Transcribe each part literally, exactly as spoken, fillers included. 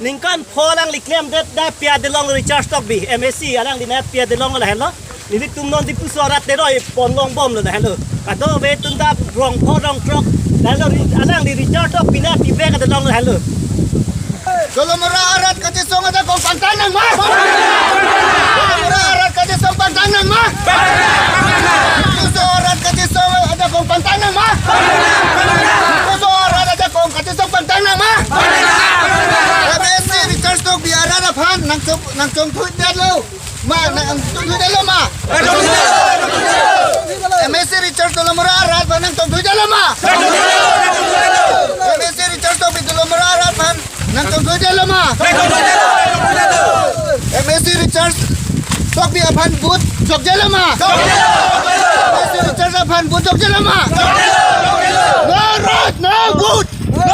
Ningkan pho alangli klemdet da P A delong Richard Tokbi, M A C alangli na P A delong lahenlo. Nelitum non Diphu arat te roi pon longbomlo lahenlo. Kadokave atum ta rong pho rong throk. Lahenlo ri-, alangli Richard Tokbi na P V ka delong lahenlo. Dolamara arat kachesong ajakong pangtang nangma. Dolamara arat kachesong pangtang nangma. Diphu arat kachesong ajakong pangtang nangma. Diphu arat ajakong kachesong pangtang nangma. M A C Richard Tokbi arat aphan nangchong nangchongthuidetlo ma, nangchongthuidetlo ma. M A C Richard Dolamara arat aphan nangchongthuidetlo ma. M A C Richard Tokbi Dolamara arat aphan nangchongthuidetlo ma. M A C Richard Tokbi aphan vote jokjelo ma. M A C Richard aphan vote jokjelo ma. No road, no vote. No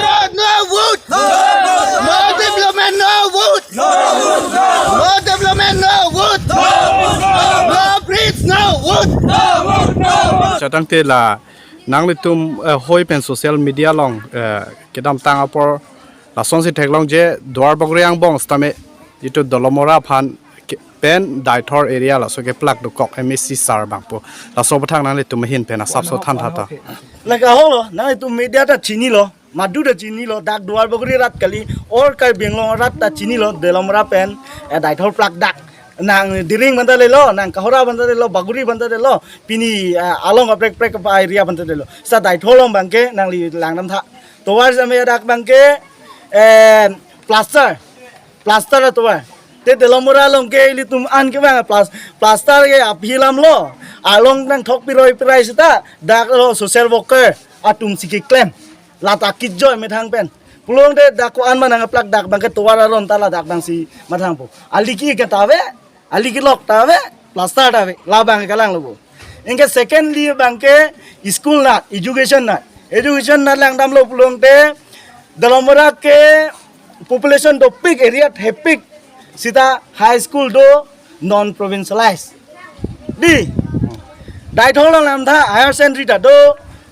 road, no vote. No development, no vote. No development, no vote. No bridge, no vote. Chatangte la nanglitum, eh, hoi pen social media along, eh, kedamtang apor lasonsi theklongji Duar Bagori angbong sitame itum Dolamara aphan ke-, pen Deithor area laso keplak dokok M A C sir abangpo. Laso aputhak nanglitum ahin pen asapso than tha ta. Lake ahoklo, nanglitum media ta chinilo, madu ta chinilo, dak Duar Bagori rat kali, or Karbi Anglong arat ta chinilo, Dolamara pen, eh, Deithor plak dak. Nang Diring aphan ta lelo, nang Kohora aphan ta lelo, Bagori aphan ta lelo, pini, eh, along kaprek kaprek apa area aphan ta lelo. Sita Deithor along abangke nangli langdam tha. Tovar sitame dak abangke, eh, plaster. Plaster atovar. Te Dolamara along ke ilitum an ke abang plas-, plaster ke aphi alamlo. Along nangthok piroi pirai sita dak lo social worker atumsi keklem. Lata kijoi methang pen. Pulote dak ko-an ma nangplak dak abangke tovar aron ta ladak abangsi mathangpo. Ali ke ta ave, ali kelok ta ave, plaster ta ave, labang kalanglo bo. Anke secondly abangke school nat, education nat. Education nat langdamlo pulote Dolamara ke population dopik, area thepik, sita high school do, non provincialized. Di, Deithor along langdam tha, higher secondary ta do,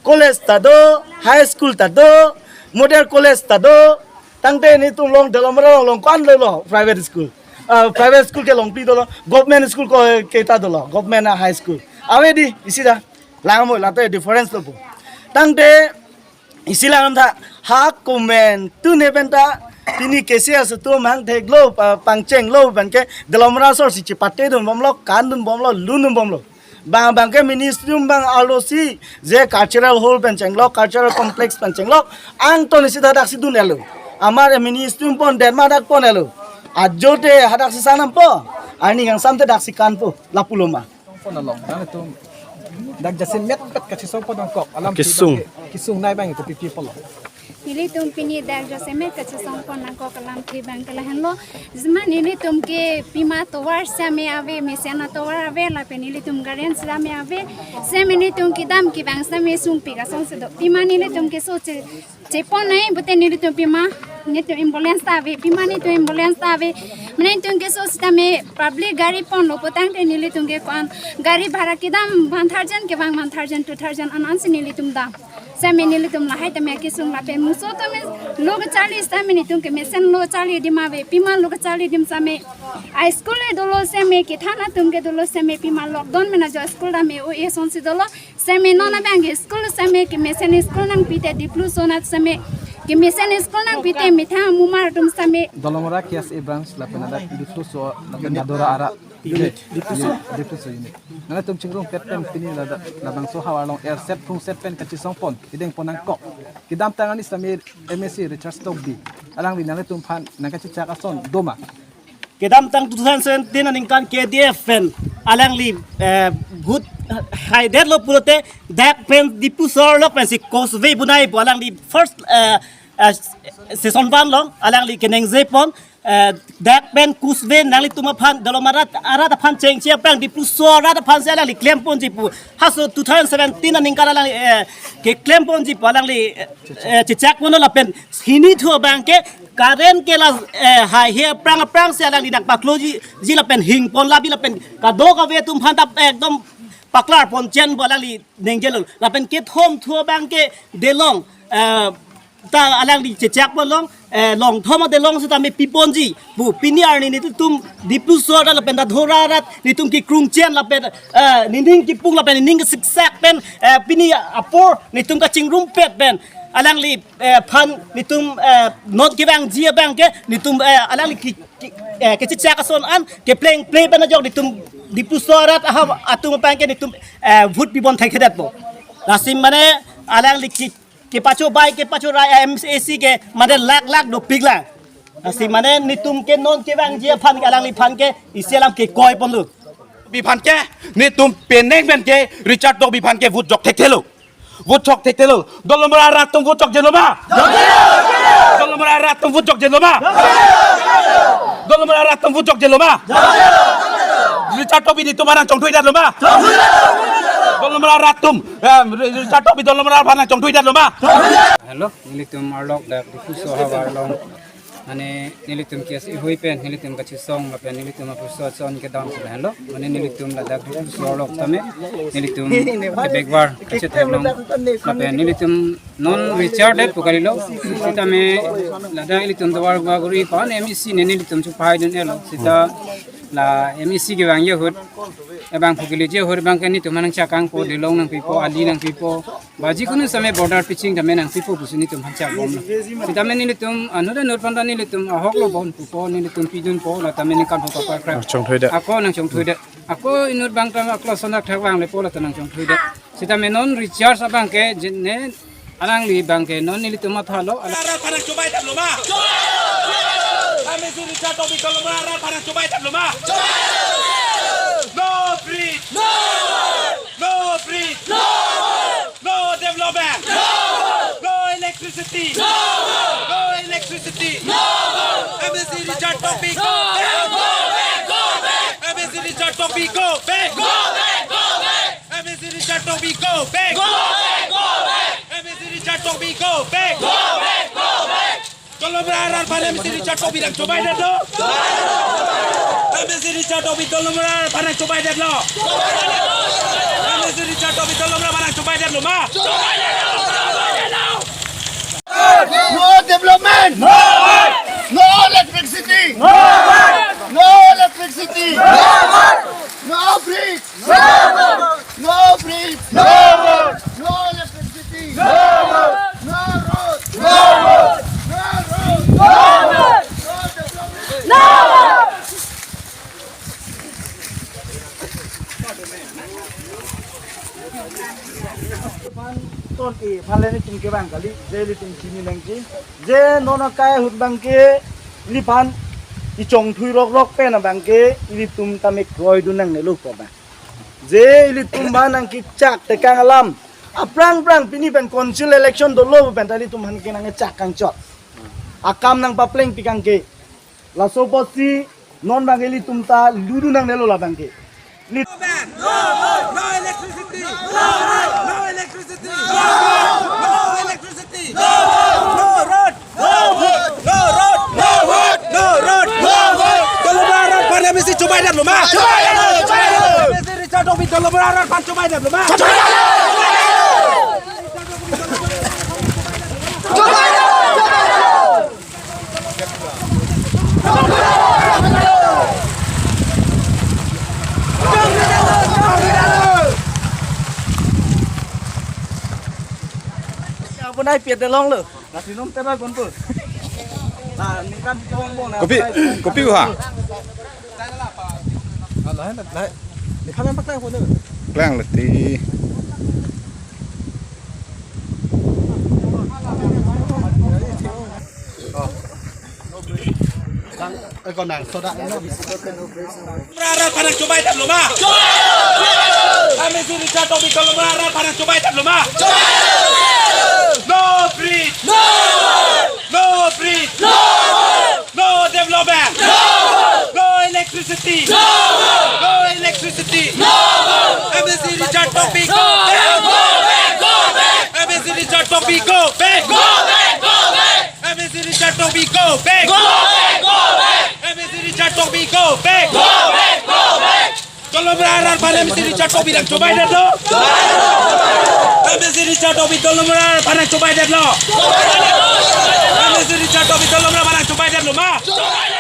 college ta do, high school ta do, model college ta do. Tangte nelitum along Dolamara along ko-an lelo private school. Ah, private school ke longpi dolo, government school ko ke ta dolo, government high school. Ave di, isi ta. Langmo lata difference lo bo. Tangte isi langdam tha, ha komantu ne pen ta pini K C S atum hang theklo, pa-, pangchenglo abangke Dolamara asor si chepatedunbomlo, kandunbomlo, lundunbomlo. Bang abangke ministry atum abang arlosi je cultural hall pen chenglok, cultural complex pen chenglok, angton isi ta daksi dun-etlo. Amar ministry atum pon, derma dak pon-etlo. Ajote hadak si sanampo, arni kangsam te daksi kanpo, lapulo ma. Pon along, nanglitum dak jasemet pet kachesongpon nangkok alam kesung. Kesung nai abang itu pipi polo. Nelitum pini dak jasemet kachesongpon nangkok alamthe abangke lahenlo. Jisma nelitum ke pima tovar sitame ave, mesen atovar ave, lapen nelitum guardian sitame ave. Sitame nelitum kedam kevang sitame sungpik asonsi do. Pima nelitum keso che-, chepon nai pute nelitum pima, nelitum ambulance ta ave, pima nelitum ambulance ta ave. Mane nelitum keso sitame public gari ponlo putangte nelitum ke ko-an gari bhara kedam one thousand kevang, one thousand, two thousand an-ansi nelitum dam. Sitame nelitum lahai tame kesung lapen muso tame lo kacharli sitame nelitum ke mesen lo charli adim ave, pima lo kacharli adim sitame. A school le dolo sitame kethan atum ke dolo sitame pima lockdown mena jo school dam e o e asonsi dolo. Sitame non abang ke school sitame kemesen school nangpite Dipluso anat sitame kemesen school nangpite methang amumar atum sitame. Dolamara K S A branch lapen ladak Dipluso lapen Nadora arat. Unit. Dipluso. Unit. Dipluso unit. Nanglitum chingrumkle pen pini ladak labangso havar along erset phungset pen kachesongpon, kedengpon nangkok. Kedamtang arni sitame M A C Richard Tokbi alangli nanglitum aphan nangkachechak ason do ma? Kedamtang two thousand seventeen aningkan K D F pen alangli, eh, vote haidetlo pulote dak pen Diphu sor lok pensi causeway bonaipo, alangli first, eh, eh, session one along alangli keningjepon, eh, dak pen causeway nanglitum aphan, Dolamara arat aphan chengche aphrang Dipluso arat aphansi alangli klemponji pu. Halaso two thousand seventeen aningkan alangli, eh, keklemponji pu alangli, eh, chechakponlo lapen hini thu abangke current ke la, eh, haihe aphrang aphrangsi alangli nangpakloji, ji lapen hingpon labi lapen kadokave atum aphan ta ekdom paklarpon chen pu alangli ningjelo. Lapen kethom thu abangke delong, eh, Ta alangli chechak pon long, eh, long thom ate long sitame piponji pu pini arni nelitum Diphu sohor lapen ta Dhorarat nelitum kekrungchen lapen, eh, nening kipung lapen nening kesiksak pen, eh, pini apor nelitum kachingrumpet pen alangli, eh, phan nelitum, eh, non kevangji abang ke nelitum, eh, alangli ke, ke, eh, kechechak ason an kepleng pleng pen ajok nelitum Diphu sohor atum abang ke nelitum, eh, vote pibom thekthedetpo. Lasi mane alangli ke, kepachobai kepachorai M A C ke mane lakh lakh dopik lang. Lasi mane nelitum ke non kevangji aphan ke alangliphan ke isi alam kekoi ponlo. Biphan ke nelitum penang pen ke Richard Tokbi aphan ke vote jok thekthelo. Vote jok thekthelo. Dolamara arat atum vote jokjelo ma? Dolamara arat atum vote jokjelo ma? Dolamara arat atum vote jokjelo ma? Richard Tokbi nelitum aphan nangchongthuidetlo ma? Dolamara arat atum, eh, Richard Tokbi Dolamara aphan nangchongthuidetlo ma? Hello, nelitum arlok dak Diphu sohor along. Mane nelitum ke isi hui pen nelitum kachesong lapen nelitum aphuso chon kedam sila henlo. Mane nelitum ladak Diphu sohor along tame nelitum kebekvar kachetheklong lapen nelitum non Richard det pu kalilo. Sitame ladak ilitum tovar baguri pan M A C ne nelitum chuphaidun-etlo. Sita la M A C kevangji ahut, abang pu keleji ahut abang ke nelitum aphan nangchakangpo, dolong nangpipo, ali nangpipo, ba jikunu same border pitching tame nangpipo pusi nelitum aphan chakbomlo. Sitame nelitum anut anut aphan ta nelitum ahoklo bon pupo, nelitum pidunpo, la tame ningkan ho kapar kra. Nangchongthuidet. Ako nangchongthuidet. Ako inut abang tame aklo sonak thak vanglepo, la ta nangchongthuidet. Sitame non Richard abang ke jene alangli abang ke non nelitum mathalo. Arat aphan nangchobaidetlo ma? M A C Richard Tokbi Dolamara arat aphan nangchobaidetlo ma? No bridge. No bridge. No development. No electricity. No electricity. M A C Richard Tokbi, go back. M A C Richard Tokbi, go back. M A C Richard Tokbi, go back. Go back, go back. M A C Richard Tokbi, go back. Go back, go back. Dolamara arat aphan M A C Richard Tokbi nangchobaidetlo. M A C Richard Tokbi Dolamara arat aphan nangchobaidetlo. M A C Richard Tokbi Dolamara aphan nangchobaidetlo ma? No development. No electricity. No electricity. No bridge. No bridge. No road. No electricity. No road. No road. No road. No road. No development. No road. Ton e, phan le nelitum kevang kali, je nelitum chini nangji. Je non akai ahut abang ke, neliphan ichongthui rokrok pen abang ke, nelitum tame kroidun nangnelo ko abang. Je ilitum aphan nangkechak tekang alam. Aphrang phrang pini pen council election dolo pen ta ilitum aphan ke nangkechak kangchot. Akam nangpapleng pikang ke. Laso apotsi non abang ke ilitum ta ludun nangnelo labang ke. Lit- No road, no electricity. No road, no electricity. No road, no electricity. No road, no road. No vote! No vote! No road! No vote! Dolamara arat aphan M A C chobaidetlo ma? Chobaidetlo! Chobaidetlo! M A C Richard Tokbi Dolamara arat aphan chobaidetlo ma? Chobaidetlo! Abonai piat de longlo. Nasi nom terai pon po. Nah, ningkan tong po, nah. Kopi, kopi ha? Ah, lahai, lahai. Di kami pakai apa tu? Klang leti. Oh. Bang, eh, kau nang, soda, no? Dolamara arat aphan nangchobaidetlo ma? M A C Richard Tokbi Dolamara arat aphan nangchobaidetlo ma? No bridge. No bridge. No development. No electricity. No electricity. M A C Richard Tokbi, go back. M A C Richard Tokbi, go back. M A C Richard Tokbi, go back! Go back! Go back! M A C Richard Tokbi, go back! Go back! Go back! Tolnumra arat aphan M A C Richard Tokbi nangchobaidetlo. M A C Richard Tokbi Tolnumra aphan nangchobaidetlo. M A C Richard Tokbi Tolnumra aphan nangchobaidetlo ma.